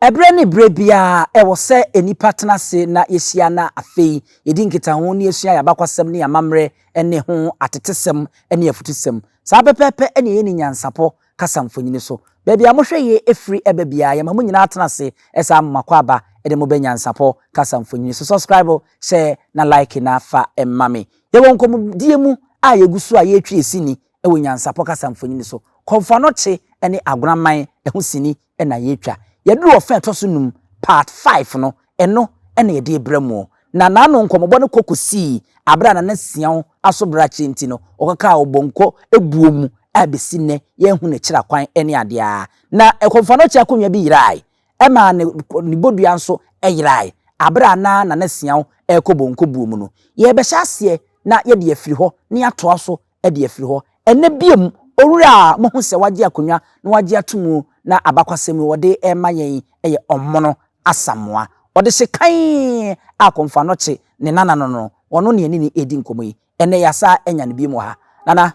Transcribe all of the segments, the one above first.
Ɛberɛ ne berɛ biara, ɛwɔ sɛ nnipa tena ase na yɛhyia na afei yɛdi nkitaho na yɛsua yɛn abakwasɛm ne yɛn amammerɛ ne ho atetesɛm ne afutusɛm. Saa pɛpɛɛpɛ na ɛyɛ ne nyansapɔ kasa mfonini so. Baabi a mohwɛ yei firi ba biara, yɛma mo nyinaa tena ase saa mo akwaaba de mo ba nyansapɔ kasa mfonini so. Subscribe, share na like na fa ma me. Yɛwɔ nkɔmmɔdie mu a yɛgu so a yɛretwi yɛn sini wɔ nyansapɔ kasa mfonini so. Kɔmfoanɔkye ne Agonaman ho sini na yɛretwa. Yɛduru ɔfã a ɛtɔ so num, part five no, ɛno na yɛde rebrɛ mo. Na n'ano nkɔmmɔbɔ no kɔ kɔsii bere a Nana Siaw asobrakye nti no, ɔkɔkaa Obonko buo mu a bɛsi nnɛ yɛnhu n'akyiri akwan ne adeɛ ara. Na Kɔmfoanɔkye akonnwa bi yerae, ɛmaa ne ne bodua nso yerae bere a na Nana Siaw rekɔ Bonko buo mu no. Yɛrebɛhyɛ aseɛ na yɛde afiri hɔ na yɛatoa so de afiri hɔ. Ɛnnɛ biom, owura a moahu sɛ wagye akonnwa na wagye ato mu na abakwasɛm yi wɔde rema yɛn yi yɛ Ɔmono Asamoah. Ɔde hye kann a Komfo Anokye ne nana no no, ɔno ne yɛne no redi nkɔmmɔ yi. Ɛnnɛ yɛasa anya no biom wɔ ha. Nana,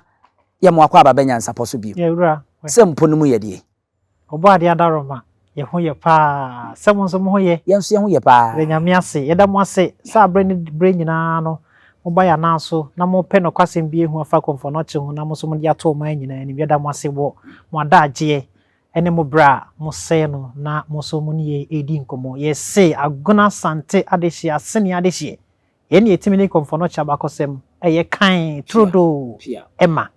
yɛ mo akwaaba bɛ nyansapɔ so bio. Yɛwura. Sɛ mpo no mu yɛ deɛ. Ɔbɔadeɛ adaworoma, yɛ ho yɛ paa. Sɛ mo nso mo ho yɛ? Yɛn nso yɛn ho yɛ paa. Yɛda Nyame ase. Yɛda mo ase sɛ aberɛ ne berɛ nyinaa no moba yɛn anan so na mopɛ nokwasɛm bi ahu afa Komfo-Anokye ho na mo nso mode ato ɔman nyinaa anim. Yɛda mo ase wɔ mo adaagyeɛ ne mo berɛ a mosɛe no na mo nso mo ne yɛn redi nkɔmmɔ. Yɛse Agona Asante adehyeɛ, Asene adehyeɛ. Yɛn na yɛtumi de Komfo-Anokye abakɔsɛm yɛ kann turodoo ma.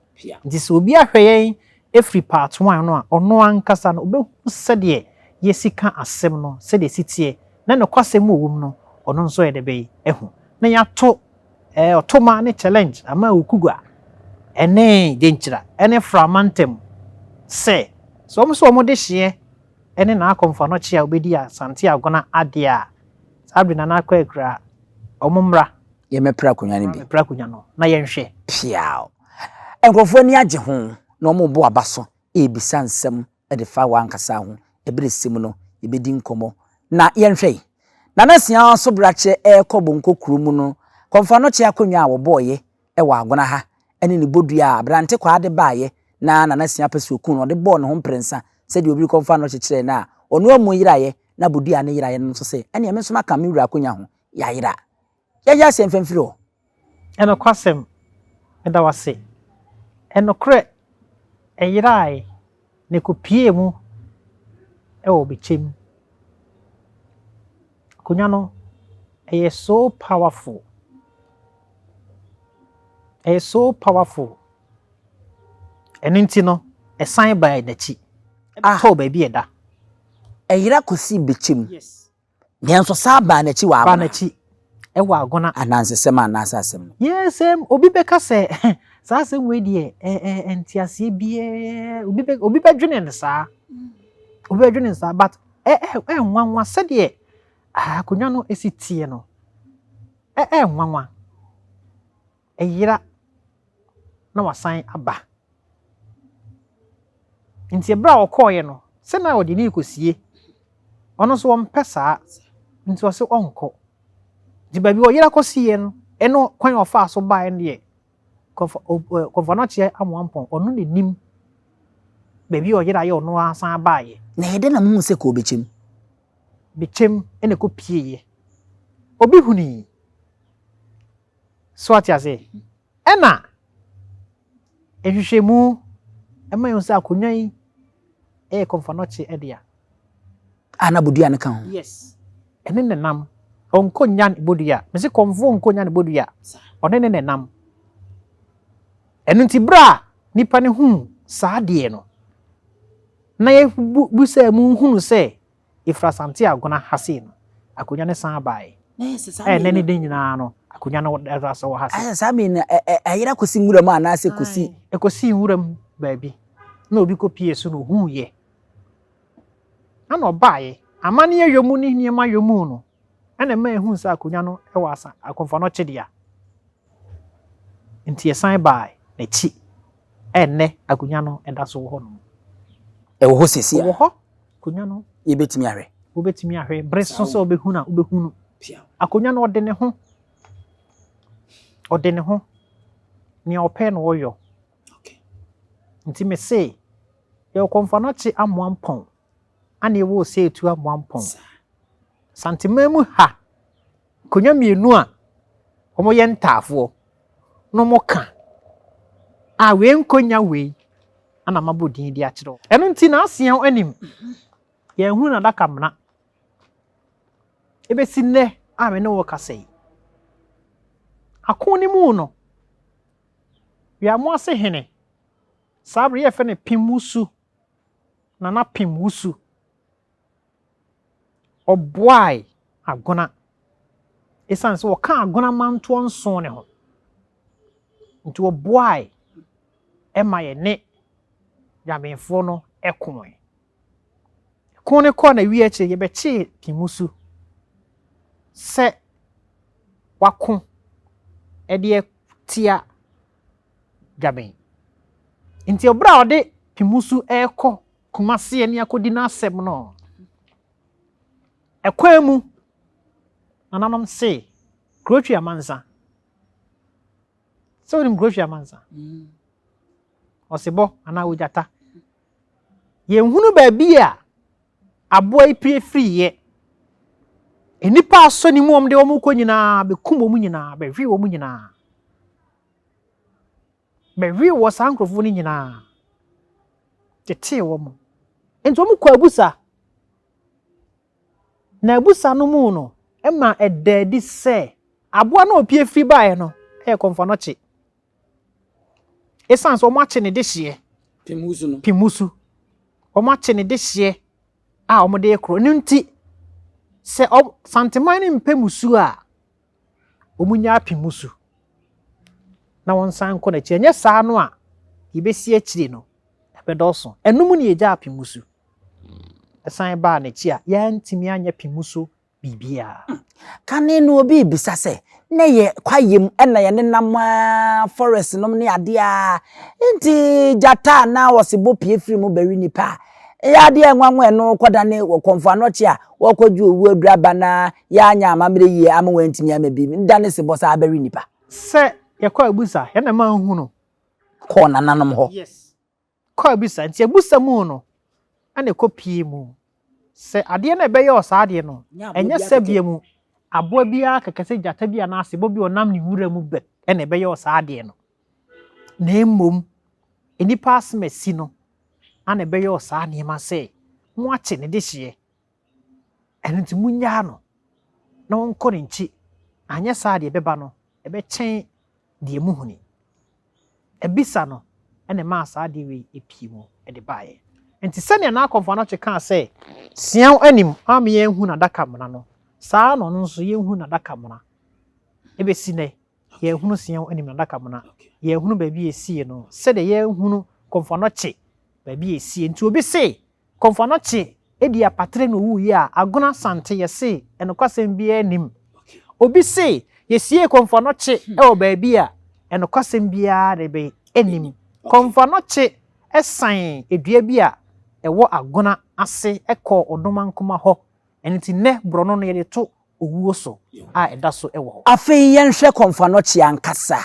Nti sɛ obi ahwɛ yɛn firi part one no a, ɔno ankasa no ɔbɛhu sɛdeɛ yɛsi ka asɛm no, sɛdeɛ ɛsi teɛ, na nokwasɛm a ɛwɔ mu no, ɔno nso ayɛ dɛ bɛn ahu. Na yɛato eh, ɔtoma ne challenge ama Awukugua ne Denkyira ne Frama ntam sɛ, sɛ wɔn nso wɔn dehyeɛ ne Naa Komfo-Anokye a wɔbɛdi Asante Agona adeɛ a, saa bere Nana Akua Akura, wɔn mmra. Yɛmmɛpere akonnwa no bi. Mmɛpere akonnwa no na yɛnhwɛ. Piaw! Nkurɔfoɔ ani agye ho na wɔrebɔ aba so rebisa nsɛm de fa w'ankasa ho. Ɛberɛ sɛ mu no, yɛbɛdi nkɔmmɔ. Na yɛnhwɛ yi. Nana Siaw Asobrakyɛ rekɔ Bonko kuro mu no, Kɔmfoanɔkye akonnwa a wɔbɔeɛ wɔ Agona ha ne ne bodua a Aberante Kwaa de baeɛ na Nana Siaw pɛ sɛ ɔku no, ɔde bɔɔ ne ho mprɛnsa sɛdeɛ obi rekɔmfoanɔkye kyerɛɛ no a, ɔno ammu yeraeɛ na bodua no yeraeɛ no nso sɛ, ɛnneɛ me nso maka me wura akonnwa ho, yɛayera. Yɛnyɛ aseɛ mfa mfiri hɔ. Ɛnokwasɛm, meda wo ase. Ɛnokorɛ, ɛyeraae, na ɛkɔpuee mu wɔ bɛkyɛm. Akonnwa no, ɛyɛ so powerful. Ɛyɛ so powerful. Ɛno nti no, ɛsan baa n'akyi. Ɛbɛtɔɔ baabi a ɛda. Ɛyera kɔsii bɛkyɛm. Yes. Nanso san baa n'akyi wɔ agona. Baa n'akyi wɔ agona. Anansesɛm anaasɛ asɛm no. Yes, obi bɛka sɛ saa asɛm wei deɛ ɛ nteaseɛ biara obi bɛ obi bɛdwene no saa. Obi bɛdwene no saa but ɛ ɛ ɛnwanwa sɛdeɛ akonnwa no si teɛ no ɛ ɛnwanwa. Ɛyera na wasan aba. Nti ɛberɛ a ɔkɔeɛ no, sɛ na ɔde no rekɔsie, ɔno nso ɔmpɛ saa, nti ɔse ɔnkɔ. Nti baabi a ɔyera kɔsieɛ no, ɛne kwan a ɔfaa so baeɛ no deɛ, Kɔmfoanɔkyeɛ Amoampɔn, ɔno na nim baabi a ɔyera yɛ ɔno ara san baeɛ. Na ɛyɛ dɛn na mohuu sɛ kɔɔ Bɛkyɛm? Bɛkyɛm na ɛkɔpieeɛ. Obi hunui. So ate aseɛ? Ɛna nhwehwɛmu ma yɛhu sɛ akonnwa yi yɛ Kɔmfoanɔkye dea. A na bodua no ka ho. Yes. Ɛne ne nam. Ɔnkɔ nya ne bodua. Mese kɔmfoɔ nkɔ nya ne bodua. Ɔne ne nenam. Ɛno nti berɛ a nipa no huu saa adeɛ no, na yɛbusaa mu hunu sɛ Ɛfiri Asante Agona ha sei no, akonnwa no san baeɛ. Ɛnnɛ ne da nyinaa no, akonnwa no da so wɔ ha sei. Ayɛ saa mmienu no, ɛyera kɔsi nwura mu anaasɛ kɔsi. Ɛkɔsii nwura mu baabi, na obi kɔpuee so na ɔhuiɛ. Ɛna ɔbaeɛ. Amanneɛ yɔ mu ne nneɛma yɔ mu no, ɛna ɛma yɛhuu sɛ akonnwa no wɔ Asa Akɔmfoanɔkye dea. Nti yɛsan baa n'akyi. Ɛnnɛ akonnwa no da so wɔ hɔnom. Ɛwɔ hɔ seesei a? Ɛwɔ hɔ. Akonnwa no. Yɛbɛtumi ahwɛ. Wobɛtumi ahwɛ. Bere so sɛ wobɛhu no a, wobɛhu no. Akonnwa no ɔde ne ho. Ɔde ne ho. Nea ɔpɛ na ɔyɔ. Nti mese, yɛwɔ Kɔmfoanɔkye Amoampɔn. Ana ɛwɔ Osei Amoampɔn. Santeman mu ha, nkonnwa mmienu a wɔyɛ ntaafoɔ na wɔka a wei nkonnwa wei ana mabɔ din de akyerɛ wo. Ɛno nti n'aseɛ anim yɛnhunu n'adaka mena. Ɛbɛsi nnɛ a me ne wo kasa yi. Ako no mu no, Wiamoase hene, saa bere yɛfrɛ no Pemwusu, Nana Pemwusu. Ɔboae Agona esiane sɛ ɔka Agona amantoɔ nson no ho nti ɔboae ma yɛne Dwabenfoɔ no koe. Ko no kɔɔ n'awie akyire yɛbɛkyee Pimusu sɛ wako de atia Dwaben. Nti ɛberɛ a ɔde Pimusu rekɔ Kumasi ani akɔdi n'asɛm no. Ɛkwan mu, nananom se, Kurotwi amansa. Sɛ wonim Kurotwi amansa? Mm. Ɔsebɔ anaa ogyata. Yɛnhunu baabi a aboa yi pue firiiɛ. Nnipa asɔ ne mu wɔn de wɔn kɔ nyinaa bɛkum wɔn nyinaa, bɛhwe wɔn nyinaa. Bɛwee wɔ saa nkurɔfoɔ no nyinaa, tetee wɔn. Enti wɔn kɔɔ abusa, na abusa no mu no, ɛma ɛdaa adi sɛ aboa no a ɔpue firi baeɛ no yɛ kɔmfoanɔkye. Ɛsiane sɛ wɔakye ne dehyeɛ, Pemmusu no. Pemmusu. Wɔakye ne dehyeɛ a wɔde rekorɔ. Ɛno nti, sɛ Santeman no mpɛ musuo a, wɔnnya apem mu su na wɔnsan nkɔ n'akyi. Ɛnyɛ saa no a, yɛbɛsi akyire no, ɛbɛdɔɔso. Ɛno mu na yɛgya apem mu su. Ɛsan baa n'akyi a, yɛantumi anyɛ pem mu so biribiara. Kane no obi rebisa sɛ, na ɛyɛ kwaeɛ mu na yɛnenam ara, forest nom ne adeɛ ara, nti gyata anaa ɔsebɔ pue firi mu bɛwe nnipa a, Ɛyɛ adeɛ a nwanwa ɛno kɔdane wɔ kɔmfo anɔkye a wɔkɔgye owu aduru aba na yɛanyɛ amammerɛ yie ama wɔantumi ama bi ndane sebɔ saa abɛwe nnipa. Sɛ yɛkɔ abusa, yɛn na ɛma nhu no. Kɔɔ nananom hɔ. Yes. Kɔ abusa, nti abusa mu no ɛna ɛkɔ pie mu sɛ adeɛ no a ɛbɛyɛ wɔ saa adeɛ no, ɛnyɛ sɛbea mu aboa biara kɛkɛ sɛ gyata bi anaa sebɔ bi a ɔnam ne nwura mu bɛ ɛna ɛbɛyɛ wɔ saa adeɛ no, na mmom nnipa asɛm asi no ana ɛbɛyɛ wɔ saa nneɛma sɛ moakye ne dehyeɛ, ɛno nti monnyaa no na ɔnkɔ ne nkyi, anyɛ saa deɛ ɛbɛba no ɛbɛkyɛn deɛ muhuni. Abisa no na ɛmaa saa adeɛ wei pii mu de baeɛ. Nti sɛdeɛ n'akɔmfo anɔkye kaa sɛ, Sian anim ama yɛnhu n'adaka mena no, saa ara na ɔno nso yɛnhu n'adaka mena. Ɛbɛsi nnɛ, yɛnhunu Sian anim n'adaka mena. Yɛnhunu baabi a ɛsie no, sɛdeɛ yɛnhunu kɔmfo anɔkye baabi a ɛsie. Nti obi se, Kɔmfo Anɔkye di apatere na owuiɛ a, Agona Asante yɛse ɛnokwasɛm biara nnim. Obi se yɛsiee Kɔmfo Anɔkye wɔ baabi a, ɛnokwasɛm biara de bɛn nnim. Kɔmfo Anɔkye san dua bi a ɛwɔ Agona ase kɔɔ Odomankoma hɔ, ɛno nti nnɛ borɔno no yɛde to owuo so a ɛda so wɔ hɔ. Afei yɛnhwɛ Kɔmfo Anɔkye ankasa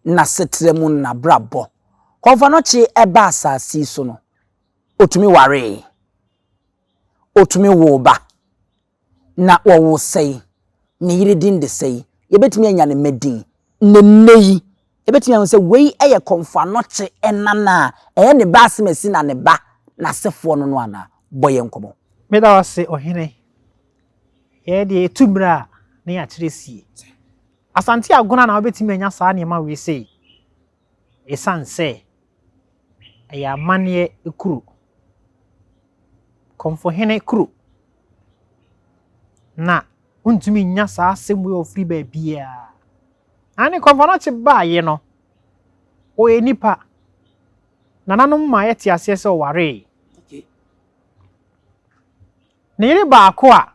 n'asetra mu n'abrabɔ. Kɔmfo Anɔkye baa asase yi so no, Otumi waree. Otumi woo ba. Na wɔwoo sɛe. Ne yere din de sɛe. Yɛbɛtumi anya ne mma din. Na nnɛ yi, yɛbɛtumi ahu sɛ wei yɛ Kɔmfo Anɔkye nana a ɛyɛ ne ba Asemasi na ne ba n'asefoɔ no no anaa? Bɔ yɛn nkɔmmɔ. Meda wo ase ɔhene. Yɛn deɛ yɛtu mmerɛ a na yɛakyerɛ sie. Asante Agona na wobɛtumi anya saa nneɛma wei sei. Esiane sɛ ɛyɛ amanneɛ kuro, Kɔmfohene kuro, na wontumi nnya saa asɛm wei ɔfiri baabiara. Ane Kɔmfo Anokye baeɛ no, ɔyɛ nipa. Nananom ma yɛte aseɛ sɛ ɔwaree. Ne yere baako a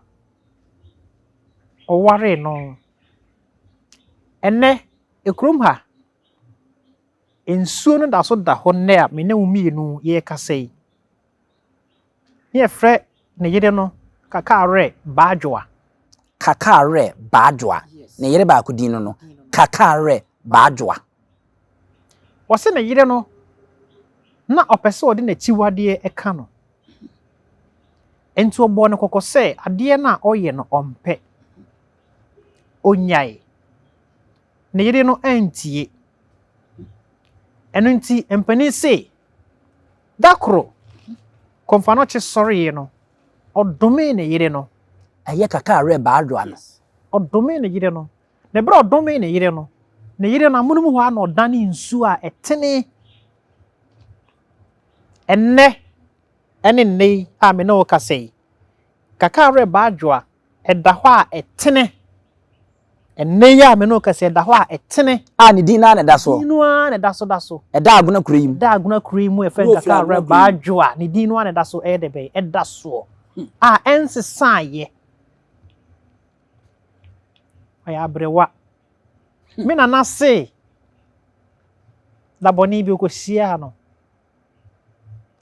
ɔwaree no, ɛnnɛ kurom ha, Nsuo no da so da hɔ nnɛ a me ne wo mmienu yɛrekasa yi. Ne yɛfrɛ ne yere no Kakawerɛ Baadwoa. Kakawerɛ Baadwoa. Ne yere baako din no no, Kakawerɛ Baadwoa. Wɔse ne yere no, na ɔpɛ sɛ ɔde n'akyiwadeɛ ka no. Enti ɔbɔɔ no kɔkɔ sɛ adeɛ no a ɔyɛ no ɔmpɛ. Ɔnnyae. Ne yere no antie. Ɛno nti mpanin se, da koro, Komfo-Anokye sɔreeɛ no, ɔdomee ne yere no. Ɛyɛ kaka a werɛ baa adwoa no. Ɔdomee ne yere no. Na berɛ a ɔdomee ne yere no, ne yere no amonom hɔ ara na ɔdanee nsuo a ɛtene. Ɛnnɛ ne nnɛ yi a me ne wo kasa yi, kaka a werɛ baa adwoa, ɛda hɔ a ɛtene. Ɛnnɛ yi a me ne wo kasa yi, ɛda hɔ a ɛtene. A ne din no ara na ɛda soɔ. Din no ara na ɛda so da so. Ɛda Agona kuro yi mu. Ɛda Agona kuro yi mu a yɛfrɛ no kaka a werɛ baa adwoa, ne din no ara na ɛda so ɛyɛ dɛ bɛn? Ɛda soɔ a ɛnsesaeɛ. Ɔyɛ aberewa. Me nana se da bɔne bi ɔkɔhyiaa no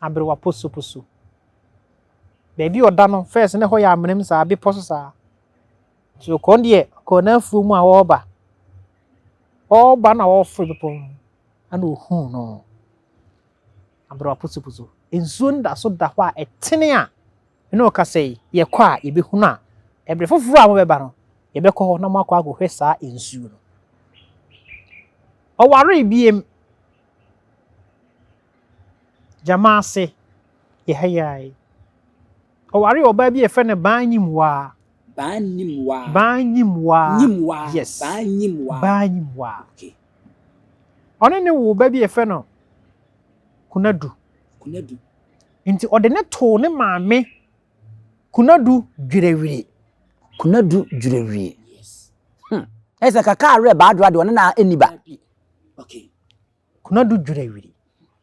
aberewa posoposo. Baabi a ɔda no, first na ɛhɔ yɛ amena mu saa, bepɔ so saa. Nti ɔkɔ deɛ, ɔkɔɔ n'afuo mu a ɔreba. Ɔreba na ɔreforo bepɔ no, ɛna ɔhuu no. Aberewa posoposo. Nsuo no da so da hɔ a ɛtene a Me ne wo kasa yi, yɛkɔ a, yɛbɛhunu a, ɛberɛ foforɔ a mobɛba no, yɛbɛkɔ hɔ na moakɔ akɔhwɛ saa nsuo no. Ɔwaree biem. Gyama ase, yɛ ha yi ara yi. Ɔwaree ɔbaa bi a yɛfrɛ no Baa Nyimwaa. Baa Nyimwaa. Baa Nyimwaa. Nyimwaa. Yes. Baa Nyimwaa. Baa Nyimwaa. Okay. Ɔne ne woo ba bi a yɛfrɛ no Kunadu. Kunadu. Nti ɔde no too ne maame Kunadu Dwerɛwire. Kunadu Dwerɛwire. Hmm. Ɛyɛ sɛ kaka awerɛ baadwoa deɛ ɔne na ɛnni ba. Okay. Kunadu Dwerɛwire.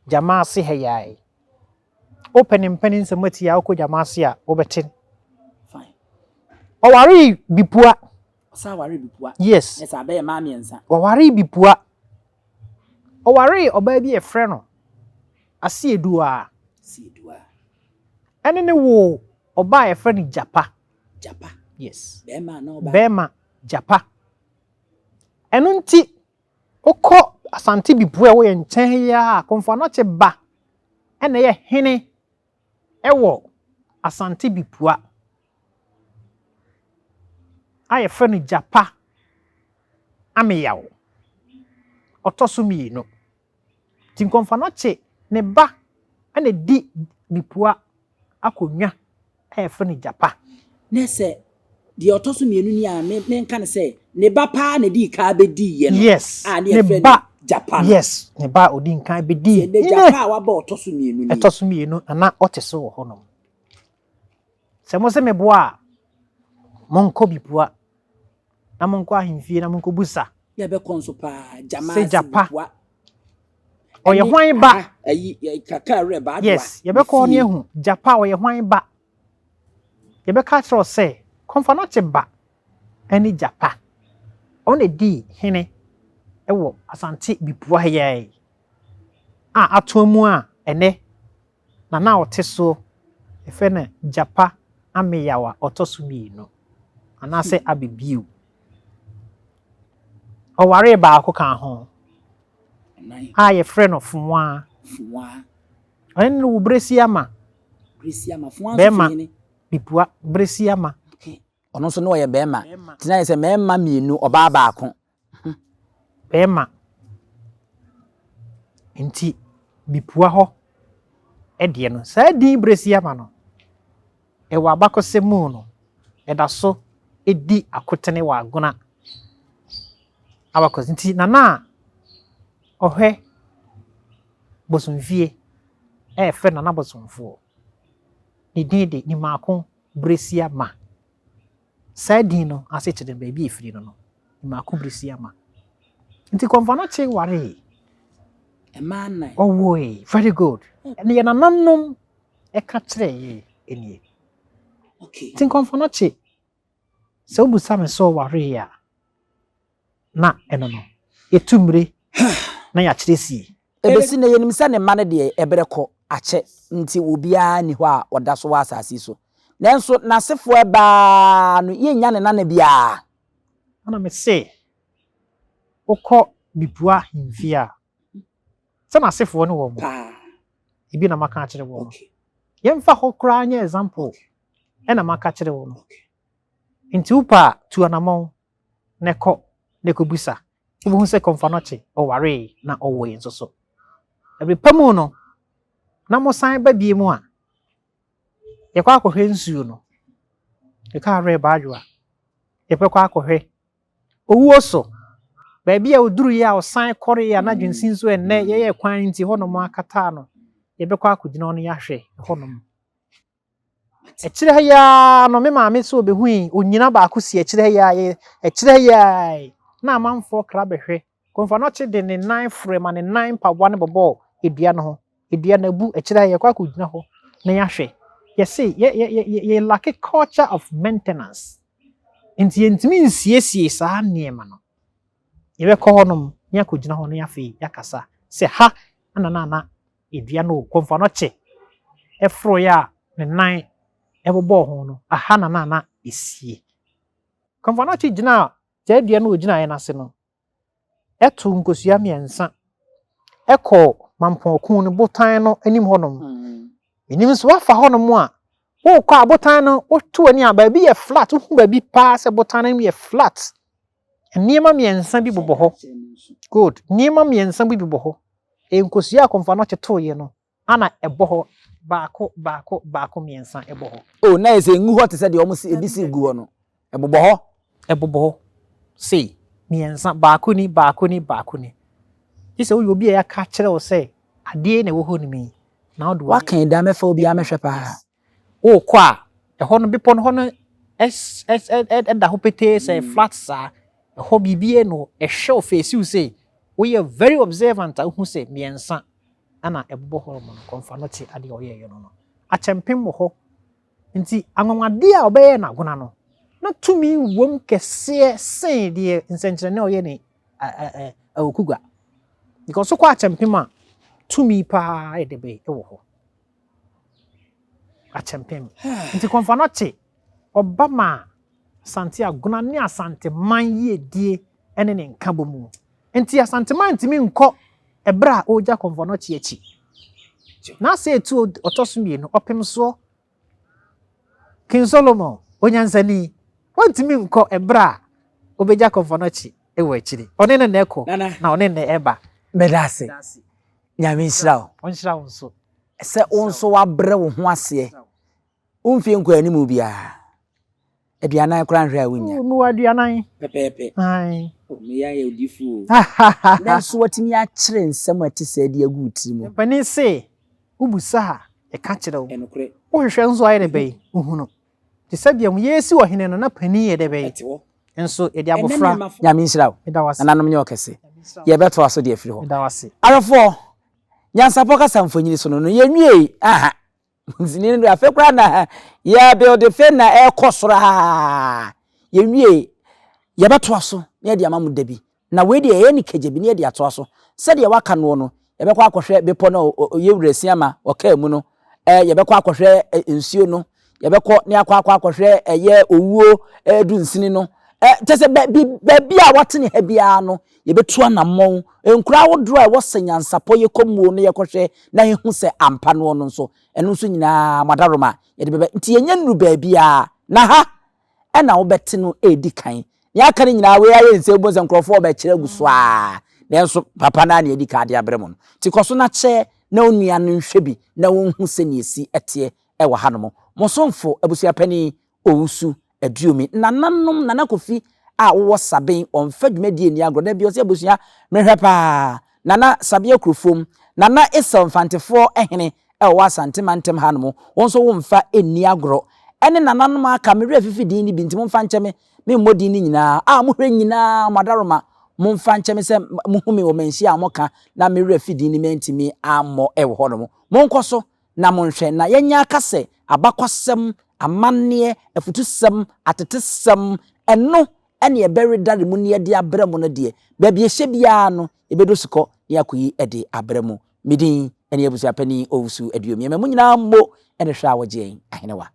Gyama ase ha yi ara yi. Wopɛ ne mpɛne nsɛm atie a wokɔ Gyama ase a wobɛte. Fine. Ɔwaree Bipua. Ɔsan waree Bipua. Yes. Ɛsɛ abɛyɛ mmaa mmiɛnsa. Ɔwaree Bipua. Ɔwaree ɔbaa bi a yɛfrɛ no Asieduaa. Asieduaa. Ɛne ne woo ɔbaa a yɛfrɛ no Gyapa. Gyapa. Yes. Bɛrima anaa ɔbaa? Bɛrima, Gyapa. Ɛno nti, wokɔ Asante Bipua a ɛwɔ yɛn nkyɛn ha yi ara a, Komfo Anokye ba na ɛyɛ hene wɔ Asante Bipua a yɛfrɛ no Gyapa Ameyaw. Ɔtɔ so mmienu. Nti Nkɔmfanɔkye ne ba na ɛdi Bipua akonnwa a yɛfrɛ no Gyapa. Ne sɛ deɛ ɔtɔ so mmienu ni a me menka no sɛ ne ba paa na ɛdii kan bɛdiiɛ no. Yes, a ne ne yɛfrɛ no ba. Gyapa no. Yes, ne ba a ɔdi nkan bɛdii. Nti ɛnɛ Gyapa a waba ɔtɔ so mmienu nie. Ɛtɔ so mmienu na na ɔte so wɔ hɔnom. Sɛ mo se meboa a, monkɔ Bipua na monkɔ ahemfie na monkɔbusa. Yɛbɛkɔ nso paa, Gyama Sɛ Gyapa. Bipua. Ɔyɛ Ɛne hwan ba? aha, ayi, ɛ, Kaka Werɛ Baadoa, Yes, ne yɛbɛkɔ hɔ ne fie. ahu Gyapa ɔyɛ hwan ba. Yɛbɛka akyerɛ wo sɛ Kɔmfanɔkye ba ne Gyapa. Ɔno na ɛdii hene wɔ Asante Bipua ha yi ara yi a atoa mu a ɛnɛ Nana a ɔte soɔ, yɛfrɛ no Gyapa Ameyaw a ɔtɔ so mmienu, anaasɛ Abebio. Ɔwaree baako kaa ho a yɛfrɛ no Fonwaa. Ɔne no wo Beresiama. Bɛrima, Bipua, Beresiama. Ɔno nso na ɔyɛ bɛrima. Nti na yɛ sɛ mmarima mmienu, ɔbaa baako. Bɛrima. Nti Bipua hɔ deɛ no, saa din Beresiama no, ɛwɔ abakɔsɛm mu no, ɛda so di akotene wɔ Agona abakɔsɛm. Nti Nana a ɔhwɛ Bosomfie a yɛfrɛ no Nana Bosomfoɔ, ne din de Nimako Beresiama. Saa din no ase kyerɛ baabi a ɛfiri no no, Mmaako Brisiama. Nti Kɔmfo-Anokye waree. Mmaa nnan. Ɔwoe. Very good. Ɛne yɛn nananom ɛka kyerɛ yɛn nie. Okay. Nti Kɔmfo-Anokye, sɛ wobisa me sɛ ɔwaree a, na ɛno no, yɛtu mmire na yɛakyerɛ sie. Ebesi nnɛ, yenim sɛ ne mma no deɛ, ɛberɛ kɔ, akyɛ nti obiara nni hɔ a ɔda so wɔ asase yi so. Nanso n'asefoɔ ɛba ara no, yɛnnya ne nana biara. Ɛna mese, Wokɔ Bipua ahemfie a, sɛ n'asefoɔ ne wɔn. Paa. Ebi na maka akyerɛ wɔn no. Okay. Yɛmfa hɔ koraa nyɛ example. Ɛna maka kyerɛ wo no. Nti wopɛ a, tu anamɔn na kɔ na kɔbisa. Wobɛhu sɛ Kɔmfanɔkye ɔwaree na ɔwoe nso so. Ɛberɛ pa mu no, na mosan ba bio mu a, yɛkɔ akɔhwɛ nsuo no. Yɛkɔ awerɛ baadwoa. Yɛbɛkɔ akɔhwɛ owuo so. Baabi a ɔduruiɛ a ɔsan kɔreeɛ a n'adwensin nso ɛnnɛ yɛyɛ kwan nti hɔnom akataa no, yɛbɛkɔ akɔgyina hɔ no yɛahwɛ hɔnom. Akyire ha yi ara no, me maame sɛ ɔbɛhui onyina baako si akyire ha yi ara, yɛ akyire ha yi ara yi, na amanfoɔ kra bɛhwɛ. Komfo-Anokye de ne nan foroe ma ne nan mpaboa no bɔbɔɔ dua no ho. Dua no abu, akyire ha yi yɛkɔ akɔgyina hɔ na yɛahwɛ. Yɛse yɛ yɛ yɛ yɛ lacke culture of maintenance. Nti yɛntumi nsiesie saa nneɛma no. Yɛbɛkɔ hɔnom na yɛakɔgyina hɔ na afei yɛakasa sɛ ha na na na Dua no o, Komfo-Anokye foroeɛ a ne nan bobɔɔ ho no, aha na na na ɛsie. Komfo-Anokye gyinaa saa dua no a ɔgyinaeɛ no ase no, too nkosua mmiɛnsa kɔɔ Mampɔn no botan no anim hɔnom. Menim sɛ woafa hɔnom a, worekɔ a botan no, woto w'ani a baabi yɛ flat, wohu baabi paa sɛ botan no anim yɛ flat. Nneɛma mmiɛnsa bi bobɔ hɔ. Good. Nneɛma mmiɛnsa bi bobɔ hɔ. Nkosua a Komfo Anokye toeɛ no, ana ɛbɔ hɔ baako, baako, baako, mmiɛnsa ɛbɔ hɔ. Oh, na ayɛ sɛ ɛngu hɔ te sɛ deɛ wɔn si, ebi si gu hɔ no. Ɛbobɔ hɔ. Ɛbobɔ hɔ sei, mmiɛnsa, baako ni, baako ni, baako ni. Gye sɛ woyɛ obi a yɛaka akyerɛ wo sɛ adeɛ na ɛwɔ hɔ nom yi, na wode w'ani. Woaka yi daa mɛfa obiara mɛhwɛ paa. Yes. Worekɔ a, ɛhɔ no, bepɔ no hɔ no ɛda hɔ petee sɛ flat saa. Ɛhɔ biribiara nni hɔ. Ɛhwɛ wo face wo sei. Woyɛ very observant a wohu sɛ mmiɛnsa na ɛbobɔ hɔ nom no. Kɔmfa no te adeɛ a ɔyɛeɛ no no. Akyɛmpem wɔ hɔ. Nti anwanwadeɛ a ɔbɛyɛɛ no agona no, na tumi wom kɛseɛ sen deɛ nsɛnkyerɛnne a ɔyɛ ne Awokugua. Because wokɔ akyɛmpem a, tumi paa yɛ dɛ bɛn wɔ hɔ. Akyɛmpem. Nti Kɔmfoanɔkye, ɔba maa Asante Agona ne Asanteman yiedie ne ne nkabɔmu. Nti Asanteman ntumi nkɔ ɛberɛ a ɔregya Kɔmfoanɔkye akyi. N'asɛ etuo ɔtɔ so mmienu, ɔpemsoɔ King Solomon, onyansani, ɔntumi nkɔ ɛberɛ a ɔbɛgya Kɔmfoanɔkye wɔ akyiri. Ɔne no na ɛkɔ na ɔne no na ɛba. Meda ase. Nyame nhyira wo. Ɔnhyira wo nso. Sɛ wo nso wabrɛ wo ho aseɛ. Wo mfie nkɔ anim biara. Aduanan koraa nhwɛ a wonnya. Oh, mewɔ aduanan. Pɛpɛɛpɛ. Ae. Oh, meyɛ ayɛ odifo o. Nanso watumi akyerɛ nsɛm a ɛte sɛɛ de agu wo tiri mu. Mpanin se, wobisa a, yɛka kyerɛ wo. Ɛnokorɛ. Wohwehwɛ nso a, ayɛ dɛ bɛn? Wohunu. Te sɛ deɛ yɛresi ɔhene no, na panin yɛ dɛ bɛn? Ɛte hɔ. Nso yɛde abɔfra. Nyame nhyira wo. Meda wo ase. Nananom nyɛ ɔkɛse. Yɛbɛtoa so de afiri hɔ. Meda wo ase. Awɛfoɔ, nyansapɔ kasa mfonini so no no, yɛnwiei. Aha. Nsini no afei koraa na yɛ build fe na ɛkɔ soro aa. Yɛnwiei. Yɛbɛtoa so na yɛde ama mo da bi. Na wei deɛ yɛyɛ no kagya bi na yɛde atoa so. Sɛdeɛ waka noɔ no, yɛbɛkɔ akɔhwɛ bepɔ no a Yɛwura Asiamah ɔkaa mu no, yɛbɛkɔ akɔhwɛ nsuo no, yɛbɛkɔ ne akɔ akɔ akɔhwɛ ɛyɛ owuo dunsini no. Kyɛ sɛ baabi baabi a watene ha biara no, yɛbɛtu anammɔn. Nkuro ahodoɔ a ɛwɔ sɛ nyansapɔ yɛkɔ muo no yɛkɔhwɛ na yɛhu sɛ ampa noɔ no nso, ɛno nso nyinaa mo adaworoma yɛde bɛba. Nti yɛnyɛ nnuru baabiara. Na ha ɛna wobɛte no redi kan. Nea aka no nyinaa, wei ayɛ nsɛm bu sɛ nkurɔfoɔ rebɛkyerɛ agu so ara. Nanso papa no ara na adi kan de abrɛ mo no. Nti kɔ so na kyɛ na wo nua no nhwɛ bi na wɔnhu sɛnea ɛsi teɛ wɔ hanom. Mo somfo, Abusuapanin Owusu Aduomi. Nananom, Nana Kofi a wowɔ Saben, ɔmfa dwumadie nni agorɔ. Da bi ɔse abusua, mehwɛ paa. Nana Sabea Kurofom, Nana Esau Mfantefoɔ hene a ɔwɔ Asante mantam ha nom, wo nso wo mfa nni agorɔ. Ɛne nananom a aka, me werɛ afifi din no bi nti momfa nkyɛ me, memmɔ din no nyinaa, a mohwɛ nyinaa, mo adaworoma, momfa nkyɛ me sɛ mohu me wɔ manhyia a moka na me werɛ afi din no mantumi ammɔ wɔ hɔ nom. Monkɔ so na monhwɛ na yɛnyɛ aka sɛ abakwasɛm, amanneɛ, afutusɛm, atetesɛm, ɛno ne ɛbɛredare mu ne yɛde abrɛ mo no deɛ, baabi ɛhyɛ biara no, yɛbɛdɔ sukɔ na yɛakɔyi de abrɛ mo. Me din ne Abusuapanin Owusu Aduomia. Ma mo nyinaa mmo ne hwɛ a wɔgye yɛn ahenewa.